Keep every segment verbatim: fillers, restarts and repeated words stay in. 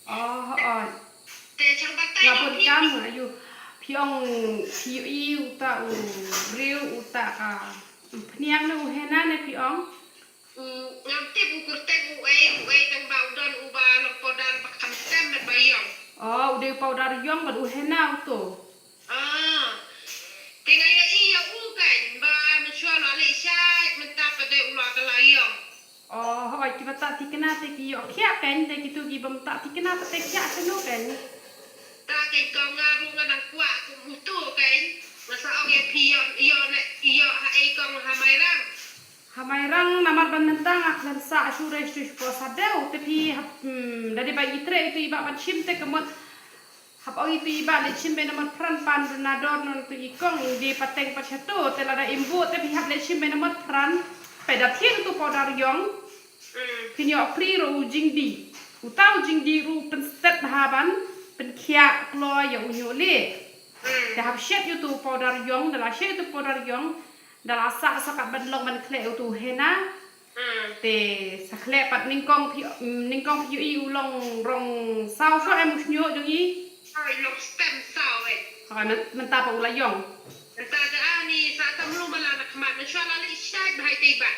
Oh, oh. Te chang batai nga bun kam nga yu. Phi ong phi yu i uta u briew uta ka phniang ne u hena ne phi ong. Ngam tip u kyrteng u ei u ei tang ba u don u ba long powder ba kham stem ba ïong. Oh, u dei u powder ïong bad u hena u to. Ah. Te nga ïa i ïa u kan ba mynshuwa la leh shait mynta pat dei u la ka la ïong. Oh, hoi kiba ta thikna te ki ïoh khiah kan te kitu kiba ta thikna pat te khiah kano kan. Ta kan kong nga ru nga nang kwah kum utu kan. Nga sa ong ïa phi ïoh ïoh ne ïoh ha ei kong ha Mairang. Ha Mairang namar ban mynta nga khlem sah shuh re shuh shuh sa deu te phi hap da dei ba i tre itu i ba ban shim te ka mut. Hap ong itu i ba leit shim bad namar pran pan duna dor non tu i kong ing di pateng pat shato te lada im bu te phi hap leit shim bad namar pran. Peda thir tu powder ïong. Phin ïoh pri ru u jingdi. Uta u jingdi ru pynstet bha ban pynkhiah kloi ïa u ñiuh lieh. Te hap shet ïa utu powder ïong da la shet ïa utu powder ïong da la sah sa kat ban long ban khleh ïa utu hena. Te sa khleh pat nyngkong phi nyngkong phi ïohi u long rong saw shuh em u shñiuh jong i. Ai long stem saw eh. Hoi mynta pa u la ïong. Mynta ka ani sa tam lu ba la na khmat mynshuwa la leh shait bha i tei ba.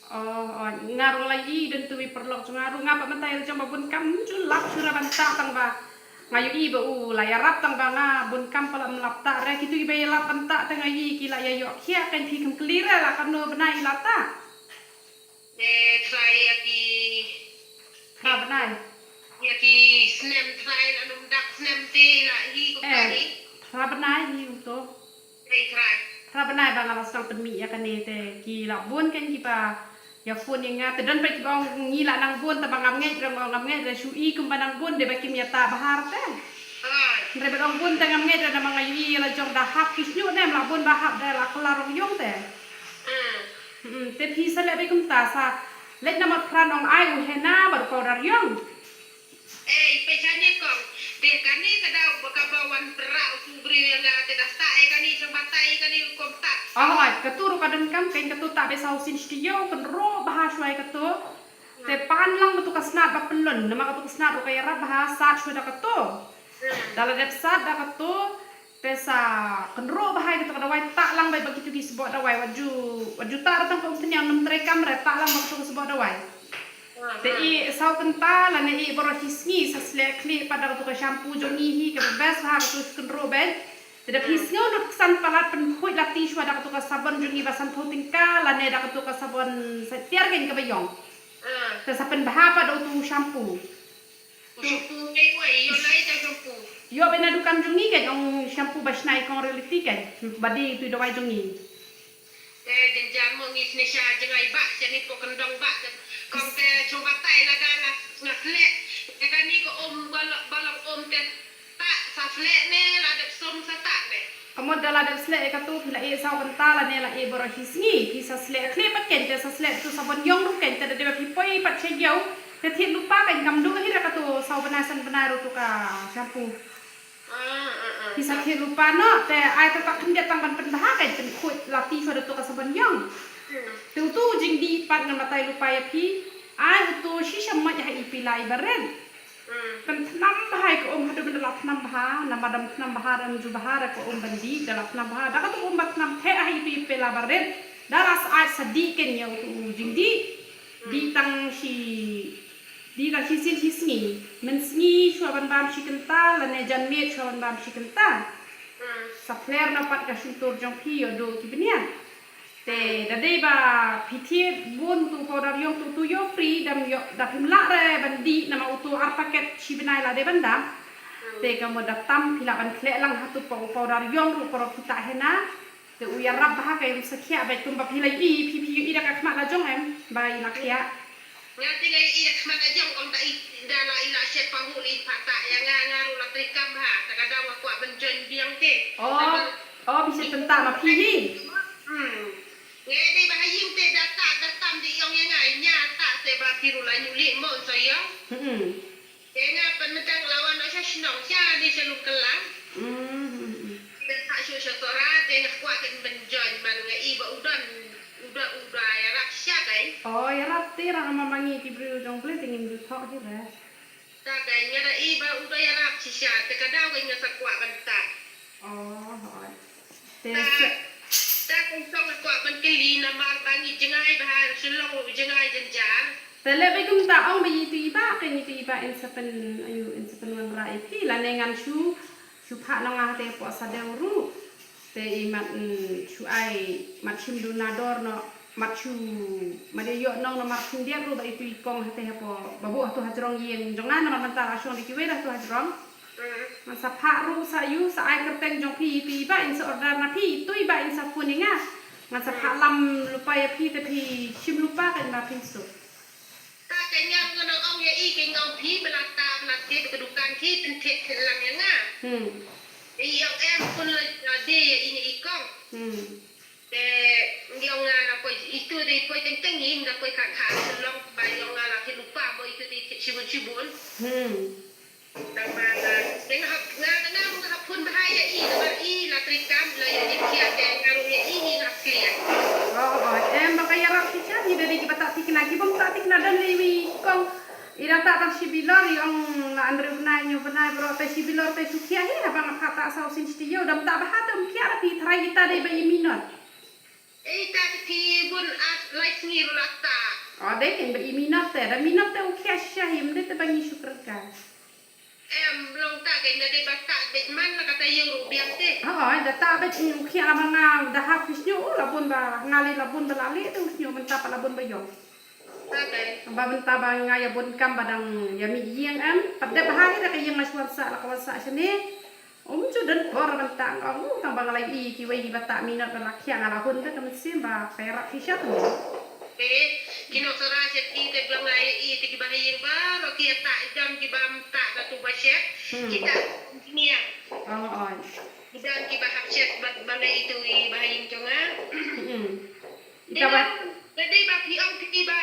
Oh, oh, nga ruh la i don tu i paralok jong nga ruh nga pat mynta i la jong ba bun kam ju lap shu ra ban ta tang ba. Nga ïohi ba u la ïarap tang ba nga bun kam pat lam lap ta re kitu i ba ïalap ban ta tang nga ïohi ki la ïa ïoh khiah kan phi kam kli re la kano bnai i la ta. Eh, trai ïa ki phra bnai. Ïa ki snem trai la num dak snem te la hi ko ka hi. Phra bnai hi u to. Phra bnai ba nga la sdang pynmih ïa kane te ki la bun kan kiba ïa phone ïa nga te don pat kiba ong ngi la nang bun te ba ngam ngeit re ngam ngeit re shu i kumba nang bun de ba kim ïa ta bha te. Hynrei ba ong bun te ngam ngeit re namar nga ïohi la jong da hap ki shñiuh ne em la bun ba hap de la kylla rong ïong te. Te phi sa leh beit kumta sa leit namar phran ong ai u hena bad u powder ïong. Ei, pyrshah ne kong. Te kane ka dei ba kaba wan pra u tu briew ïa nga te da sah ïa kane shong batai ïa kane u kom ta. Oh, ai, katu ruh ka donkam kan katu ta be saw sin shti ïa u kynroh bha shuwa ïa katu. Te pan lang ba tu ka snat ba pynlun, namar katu ka snat ruh ka ïarap bha sat shuwa da katu. Da la dep sat da katu. Te sa kynroh bha ïa katu ka dawai ta lang bha ba kitu ki sboh dawai wat ju wat ju ta ra tang ka um tynñiang num trei kam re ta lang ba katu ka sboh dawai. Te i saw kynta lane i baroh hi sngi sa sleh khlieh pat da katu ka shampoo jong ngi hi kaba best bha katu kynroh bha. Te da phi sngew lut ksan palat pynkhuid lati shuwa da katu ka sabon jong ngi ba san phew tyngka lane da katu ka sabon sa tiar kein kaba ïong. Te sa pynbha pat da utu shampoo. Shampoo wei wei ïoh lai ta shampoo. Ïoh bad na dukan jong ngi kan ong shampoo ba shna i kong Reality kan. Ba dei tu dawai jong ngi. Eh, jynjar mo ngi sne sha jngai ba sha ni pok kendong ba. Kong te chong batai lada nga nga sleh. Te kani ko om balong balong om te ta sa sleh ne la dep som sa ta ne. Ka mut da la dep sleh ïa katu phi la ïeh saw kynta lane la ïeh baroh hi sngi phi sa sleh khlieh pat kein te sa sleh tu sabon ïong ruh kein te da dei ba phi poi pat sha ïew te thied lypa kein kam duk hi ra katu saw bnai san bnai ruh tu ka shampoo. Phi sa thied lypa noh te ai ta ta khyndiat tang ban pynbha kein pynkhuid lati shuwa da tu ka sabon ïong. Te utu jingdih pat ngan batai lypa ïa phi ai utu shisha mait ha i pila i barit. Pynthnam bha ïa ka um haduh ban da la thnam bha namar dam thnam bha dam ju bha da ka um ban dih da la thnam bha da katu um ba thnam theh ha itu i pela barit da la sa ai sa dih kein ïa utu u jingdih. Dih tang shi dih tang shi sien shi sngi mynsngi shuwa ban bam shi kynta lane janmiet shuwa ban bam shi kynta. Sa phler na pat ka shyntur jong phi ïoh duh ki bniat. Te da dei ba phi thied bun tu powder ïong tu tu ïoh free dam ïoh da phim lah re ban dih namar utu ar paket shi bnai la dei ban dam. Te ka mut da tam phi lah ban khleh lang ha tu pa u powder ïong ruh para phi ta hena. Te u ïarap bha ka ïum sa khiah bad kumba phi la i phi phi i da ka khmat la jong em ba i la khiah. Nga te nga i da khmat la jong ong da i da la i la shet pa hu li pa ta ïa nga nga ruh la trei kam ha ta ka dang nga kwah ban join biang te. Oh, oh phi shet pynta ma phi hi. Hmm. Nge dei ba ha ïing te da ta da tam di ïong ïa nga ïa ta te ba phi ruh la ñiuh lih mo sa ïong. Hmm. Te nga pynmynta la wan sha shnong sha di sha lum kelang. Hmm. Te ta shu sha tora te nga kwah ken ben join man nga i ba u don u da u da ïarap sha kai. Oh ïarap te rang ama mangi ki briew jong ble te ngim ju thok hi re. Ta ka nga da i ba u da ïarap shisha, te ka daw ka nga sa kwah ban ta. Oh, hooid. Te ta, sa ta ka song ka kwah ban kylli namar ba ngi jngai ba ha Shillong u jngai jynjar. Te leh ba kumta ong ba itu i ba, ka itu i ba in sa pyn, ayu, in sa pynwanrah ïa phi lane ngan shu shu phah nong nga te poh sa deu ruh. Te i mat, mm, shu ai mat shim duna dor noh, mat shu, mat ïa ïoh nong noh mat khyndiat ruh ba itu i kong hate hapoh ba buh hatu hajrong ïing jong nga namar mynta la shong da kiwei da hatu hajrong. Ngan sa phah ruh sa ïu sa ai kyrteng jong phi itu i ba in sa order na phi itu i ba in sa phone ïa nga. Ngan sa phah lam lypa ïa phi te phi shim lypa ka in ba phin suk. Ta ka nga nga nang ong ïa i ka nga ong phi ba la ta ba la tip ka dukan ki pyntip phi lang ïa nga. Hmm. I ong em pun la la de ïa i nga i kong. Hmm. Te i ong nga la poi itu de poi teng teng i nga poi kha kha long ba i ong nga la ki lupa mo itu de shibun shibun. Hmm. Tang ba nga nga hap nga nga nga hap phone ba ha ïa i ba i la trikam la ïa i khia te nga ruh ïa i nga hap khia. Oh, oh, em ba ka ïarap shisha hi da dei ki ba ta thikna ki bym ta thikna don lei wi kong. I da ta tang shi bilor i ong la Andrew bnai ñiew bnai bro te shi bilor te shu khia hi haba nga pha ta saw sin shi ïew dam ta ba ha te um khia da phi tharai ita dei ba i minot. Ita te phi bun as lai sngi ruh la ta. Oh, dei ken ba i minot te da minot te u khia shisha hi ym dei te ba ngi shu kyrka. Em long ta ka ina dei ba ta beit man la kata ïew ruh biang te. Oh, da ta beit u khia la ma nga da hap u sñiuh u la bun ba nga li la bun ba la li te u sñiuh mynta pat la bun ba ïong. Ta ka. Ba mynta ba nga ïa bun kam ba dang ïa mih ïing em pat dep ha hi da ka ïing la shu wan sah la ka wan sah shane. Um ju don por mynta nga u tang ba nga la i kiwei ki ba ta minot ba la khia nga la hun da ka mynsiem ba ka ïarap shisha tu. Te ki nong sara sha ki te ba nga i te ki ba ha ïing baroh ki ïa ta i dang ki ba mynta da tu ba shet. Hmm. Ki ta engineer. Oh, oh. Ki dang ki ba hap shet ba ba nga i tu i ba ha ïing jong nga. Hmm. Ita ba. Te dei ba phi ong phi ba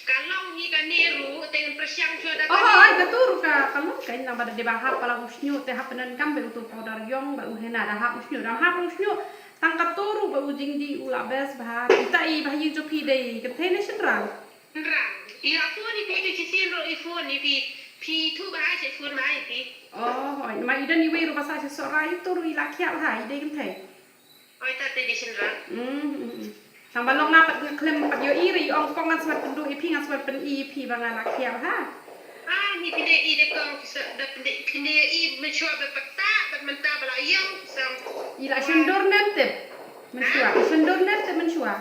ka long hi kane ruh te ngan pyrshang shuwa da kane. Oh, ai ka tu ruh ka ka long ka nang ba da dei ba hap ba la u sñiuh te hap pyndonkam ba u tu powder ïong ba u henna da hap u sñiuh da hap u sñiuh. Tang ka tu ruh ba u jingdih u la best ba ha. Ita i ba ha ïing jong phi dei ka thei ne shynrang. Shynrang. I la phone i phi tu shisien ruh i phone i phi phi tu ba ha sha phone ba ha i phi. Oh, hoi. Ma i don i wei ruh ba sa sha Sohra i tu ruh i la khiah ba ha i dei ka thei. Oi, ta te dei shynrang. Mm, mm, mm. Tang ba long nga pat nga khlem pat ïohi re i ong kong ngan smat pynduh ïa phi ngan smat pyni ïa phi ba nga la khiah ha. Ah, ni pynde i de kong ki sa da pynde pynde i mynshuwa ba pat ta bad mynta ba la ïong song. I la shon dur nem tip. Mynshuwa, i shon dur nem tip mynshuwa.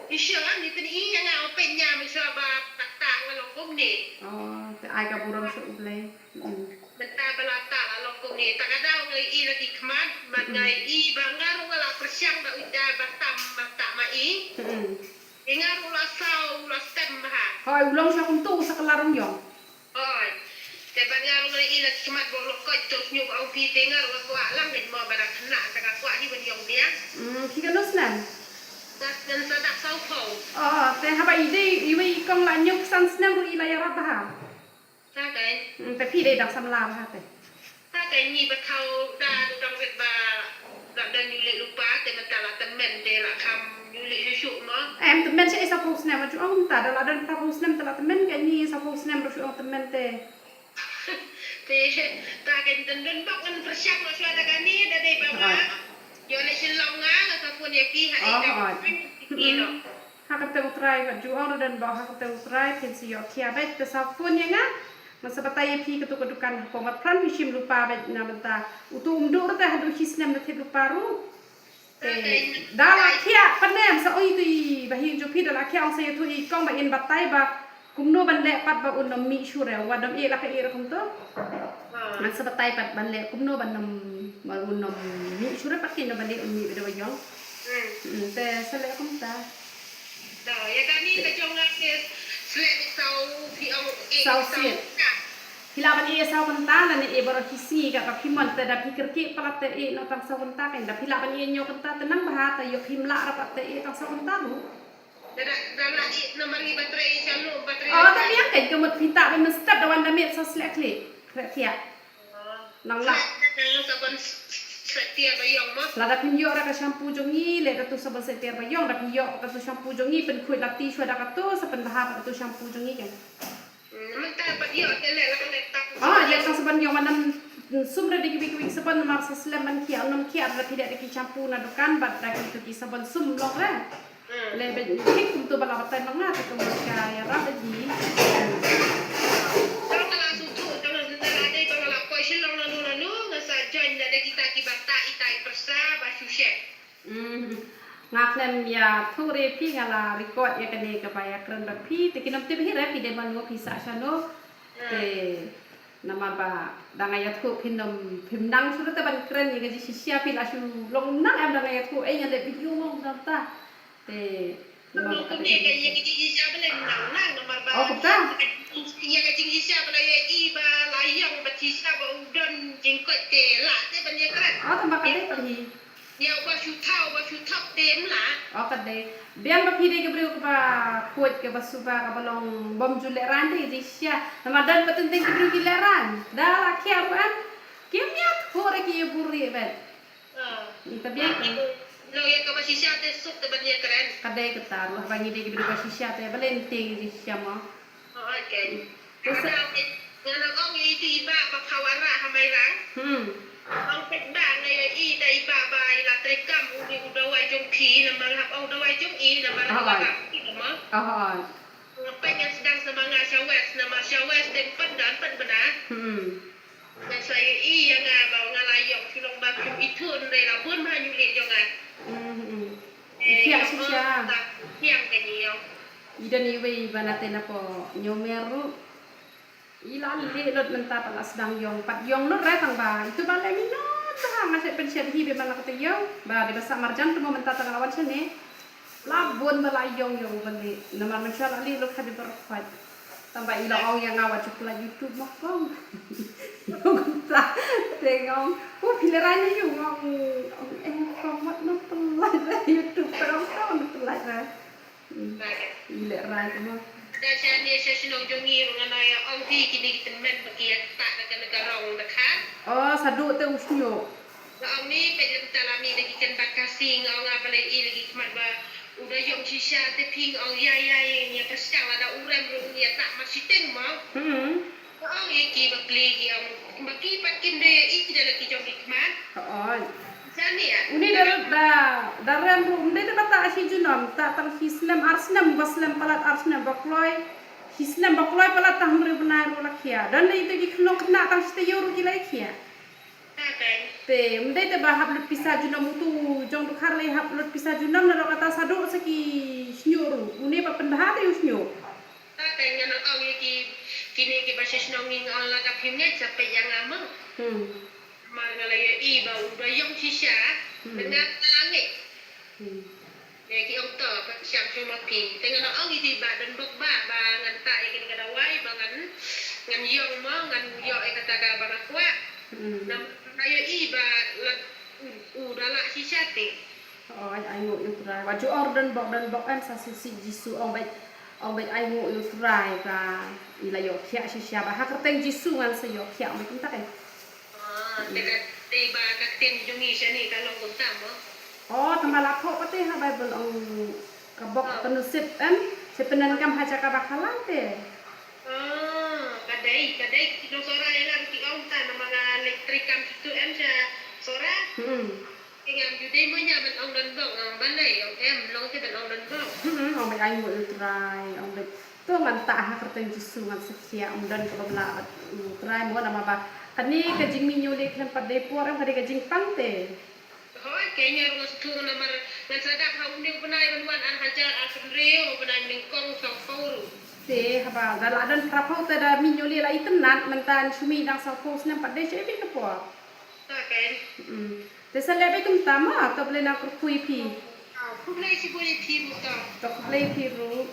I shon ni pyni ïa nga ong pynïa mynshuwa ba pat ta nga long kumne. Oh, te ai ka burom sha U Blei. Mm. Mynta ba la ta la long kumne ta ka daw ngai i la ki khmat bad ngai i ba nga ruh nga la pyrshang da uta ba tam ba ta ma i. Mm. I nga ruh la saw la stem ba ha. Hoi u long sha kumtu sa ka la rong yong. Hoi. Te bad nga ruh ngai i la ki khmat ba u la koit to sñiuh ba u phi te nga ruh nga kwah lang ngai mo ba da khynnah ta ka kwah hi ban yong biang. Mm, phi ka no snem. Ngan sa dak saw phew. Oh, te haba i dei i wei i kong la ñiew ksan snem ruh i la ïarap ba ha. Ta ka. Mm, te phi dei dang samla ba ha te. Ta ka ngi ba thaw da du dang rit ba da don ïu leh lypa te mynta la tymmen te la kham ïu leh shuh shuh mo. Em tymmen sha i sa phew snem ma ju ong mynta da la don phew snem te la tymmen ka ngi sa phew snem ruh shu ong tymmen te. Te ta ka ngi don don bok ngan pyrshang ma shuwa da ka ni da dei ba ma. Ïoh leh Shillong nga nga sa phone ïa phi ha i ka. Ïoh. Ha ka te u trai ka ju ong ruh don bok ha ka te u trai phin sa ïoh khia bad te sa phone ïa nga. Ngan sa batai ïa phi katu ka dukan ha Pongpran phi shim lypa bad na bynta utu um duh ruh te haduh shi snem da thied lypa ruh. Te da la khiah pynem sa ong ïa tu i ba hi jong phi da la khiah ong sa ïa tu i kong ba in batai ba kumno ban leh pat ba un ym mih shuh re wa dam ïeh la ka ïeh ruh kumto. Ngan sa batai pat ban leh kumno ban ym ba un ym mih shuh re pat ki no ban leh un mih ba da wa ïong. Te sa leh kumta. Da, ïa kane ka jong nga te sleh bit saw phi ong eh saw siet. Phi lah ban eh saw kynta lane eh baroh ki sngi ka ka phi mon te da phi kyrkieh palat te eh noh tang saw kynta kan da phi lah ban eh ñiew kynta te nang bha te ïoh phim lah ra pat te eh tang saw kynta ruh. Da da da lah eh namar ngi ba trei eh shalom ba trei. Oh, te biang kan ka mut phi tah ban mynstep da wan da miet saw sleh khlieh. Khreh thiah. Nang lah. Sa ban slet tiar ba ïong mo. Lada phin ïoh da ka shampoo jong ngi, leh katu sabon slet tiar ba ïong, da phin ïoh katu shampoo jong ngi, pynkhuid lati shuwa da katu, sa pynbha katu shampoo jong ngi kan. Mynta pat ïoh te leh la ka leh tang. Ah, ïa tang sabon ïoh, man ym sum re da kiwei kiwei sabon, namar sa slem ban khiah, ym khiah da phi leh da ki shampoo na dukan bad da kito ki sabon sum long re. Hmm. Leh bad khit kumto ba la batai ma nga te kumno ka ïarap da ji. Tang nga la sngewthuh, tang nga la dei, tang nga la poi Shillong lano lano, nga sa join da kita kiba tah ita i pyrsa ba shu share. Mm. Nga khlem ïathuh re phi, nga la record ïa kane kaba ïakren bad phi. Te kin ym tip hi re phi dei mano, phi sah shano. Te namar ba da nga ïathuh phin ym, phim nang shuh te ban kren ïa ka jingshisha, phi la shu long nang em da nga ïathuh, ei, nga leh video mo nangta. Te namar ba kumne ka ïa ka jingshisha ba leh nang nang, namar ba Oh, kumta? Ïa ka jingshisha ba la ïohi ba la ïong ba shisha ba u don jingkoit te lah te ban ïakren. Oh, tang ba ka dei pat hi. Ïa uba shu thaw, uba shu thok te em lah. Oh, ka dei. Biang ba phi dei ka briew kaba khuid, kaba suba, kaba long bym ju lehraiñ te ka jingshisha. Namar don pat teng teng ki briew ki lehraiñ. Da la khiah ruh em. Kim ïathuh re ki ïa buri bad. Ah. Ita biang te. Long ïa kaba shisha te suk te ban ïakren. Ka dei kata ruh, haba ngi dei ki briew ba shisha te balei teng jingshisha mo. Oh, okay. Te sa- Nga la ong ïa itu i bah ba phawa rah ha Mairang. Hmm. Ong peit bah, nga ïohi da i bah ba i la treikam uni u dawai jong phi, namar hap ong dawai jong i, namar i la rah phi namar. Ah, ah. Nga peit ngan sdang sa ma nga sha West, namar sha West te pyndan pynbna. Hmm. Nga sa ïohi ïa nga ba nga la ïong shu long ba phim ithuh, hynrei la bun bha ïa u leh jong nga. Hmm, hmm. Eh, khiah ïong shisha. Khiah ka ïong. I don iwei ba na te na po Ñiewmer ruh. I la leh lut mynta pat la sdang ïong, pat ïong lut re tang ba itu ba leh minot bha, nga shet pynshet hi ba man la kata ïong ba dei ba sah marjan tu mo mynta tang la wan shane. La bun ba la ïong ïong ba leh namar mynshuwa la leh lut khat dei baroh khoit. Tang ba i la ong ïa nga wat ju pynlait YouTube mo kong. Kumta te nga ong, u phi lehraiñ ïa u, nga ong, ong eh kong wat nang pynlait re YouTube, kong kong nang pynlait re. Hmm. I lehraiñ te mo. Da shane sha shnong jong ngi ruh nga la ïa ong phi kine ki tymmen ba ki ïa ktah da kane ka rong da kha. Oh, sa duh te u shñiuh. Nga ong ni peit lem ta la mih da ki kynbat Khasi, nga ong nga balei i la ki khmat ba u da ïong shisha te phi, nga ong ïa ïa ïa ïa pyrshang lada u rem ruh ïa ktah mar shiteng mo. Hmm. Nga ong ïa ki ba plie ki ong ba ki pat kim dei ïa i da la ki jong ki khmat. Hooid. Sa ni ah. Uni da da da rem ruh ym dei te ba ktah shi junom, ktah tang shi snem ar snem, ba slem palat ar snem ba kloi. Shi snem ba kloi palat tang hynriew bnai ruh la khiah. Don dei te ki khynnah khynnah tang shi taïew ruh ki la khiah. Te ym dei te ba hap lut pisa junom, utu jong dkhar lei hap lut pisa junom, naduh kata sa duh sa ki shñiuh ruh. Une ba pynbha te u shñiuh. Te ngan ong ïa ki, kine kiba sha shnong ngi, nga ong lada phim ngeit sa peit ïa nga mo. Hmm. Namar nga la ïohi ba u da ïong shisha. Hmm. Te nga la ngeit. Hmm. Ïa ki ong to, pyrshang shuh ma phi. Te ngan ong ïa ki ba don bok ba, ba ngan ktah ïa kane ka dawai, ba ngan, ngan ïong mo, ngan ïoh ïa kata kaba nga kwah. Hmm. Namar nga ïohi ba la u, u da lah shisha te. Oh, ai, ainguh ïa u Trai. Wat ju ong don bok, don bok em, sa sngewsih Jisu, ong beit, ong beit ainguh ïa u Trai ba i la ïoh khiah shisha, ba ha kyrteng Jisu ngan sa ïoh khiah, ong beit kumta em. Ah, te ka, te ba ka ktien jong ngi shane ka long kumta mo. Oh, tang ba la thoh pat te ha Baibl ong ka bok, ah, pynusip em, sha pyndonkam ha jaka ba khalang te. Ah, ka dei, ka dei ki nong Sohra ïa nga ruh ki ong ta namar nga leit treikam shuh em sha Sohra. Hmm. Te ngam ju dei mo ïa ban ong don bok, ong balei, ong em, long te ban ong don bok. Hmm, ong beit ainguh ïa u Trai, ong beit. To ngan ktah ha kyrteng Jisu ngan sa khiah, ym don kaba blah bad u Trai mo namar ba kane ka jingmih ñiewleh khlem pat dei por em, ka dei ka jingpang te. Hooid, kane ruh nga sngewthuh namar ngan sa dap ha une u bnai ban wan ar hajar arphew hynriew, u bnai nyngkong sawphew ruh. Te haba da la don phraphew te da mih ñiewleh la itynnad, mynta shu mih dang sawphew snem pat dei shaei beit ka por. Ta kane. Mm. Te sa leh beit kumta mo, to Blei nang kyrkhu ïa phi. Ah, khublei shibun ïa phi ruh to. To khublei phi ruh.